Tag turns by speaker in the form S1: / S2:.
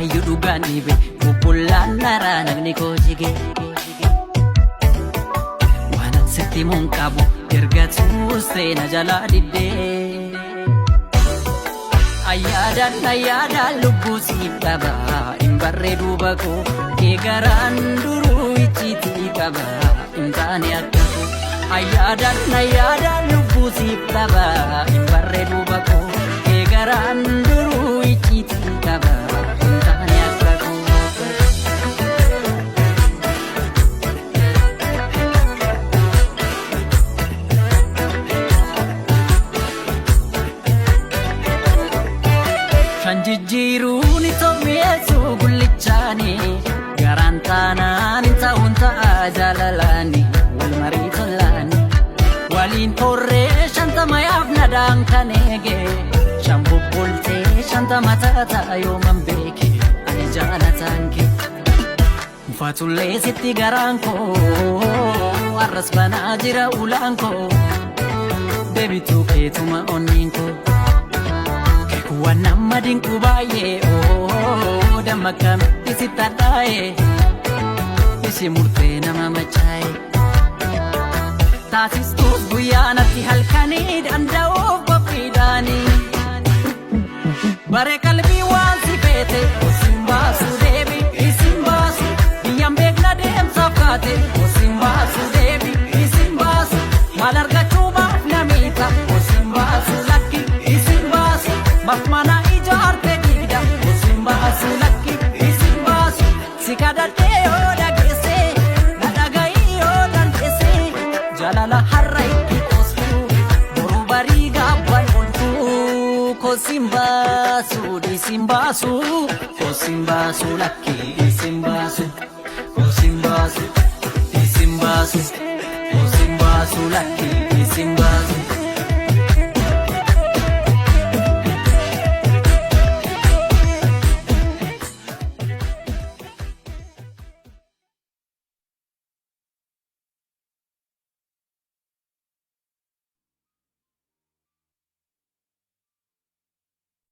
S1: Yaayyuu dhugaan dhibe bubbullaan naraa nagni koo jige. Waanan sitti himuun qabu erga tuustee na jalaa diddee. Ayyaadaan ayyaadaan lubbuu siif qaba hin barree duuba koo kee garaan duruu icciitii qaba hin taane akka koo. Ayyaadaan ayyaadaan lubbuu siif qaba hin barree duuba koo kee garaan duruu icciitii qaba hin taane akka koo. Shan jijjiiruun itoo mi'eessu gullichaani garaan taanaan hin ta'uun ta'a jaalalaani wal marii tolaani waliin torree 50 yaaf nadaan kan eege shan bubbultee 50 taata yooman beeke ani jaalataan kee. Ufatullee sitti garaan koo har'as banaa jira ulaan koo deebituu keetuma onneen koo. Keekuwwan nama dinqu baay'ee oo damma akkamitti sitti hadhaa'e isi murtee nama machaa'e. Taasistuus guyyaa natti halkanii danda'uuf qophiidhaanii. Bare qalbii waan si feete isin baasu deebi isin baasu biyyaan beekna deemsaaf kaate isin baasu deebi isin baasu maal argachuu baaf namiita isin baasu lakki isin baasu maaf mana ijaarte diida isin baasu lakki isin baasu si kadhadhee yoo dhageesse na dhaga'ii yoo dandeesse jaalala har'a itti qoostu boru barii gaabban ooltu kosin baasu dhiisin baasu kosin baasu lakki isin baasu kosin baasu dhiisin baasu kosin baasu lakki isin baasu.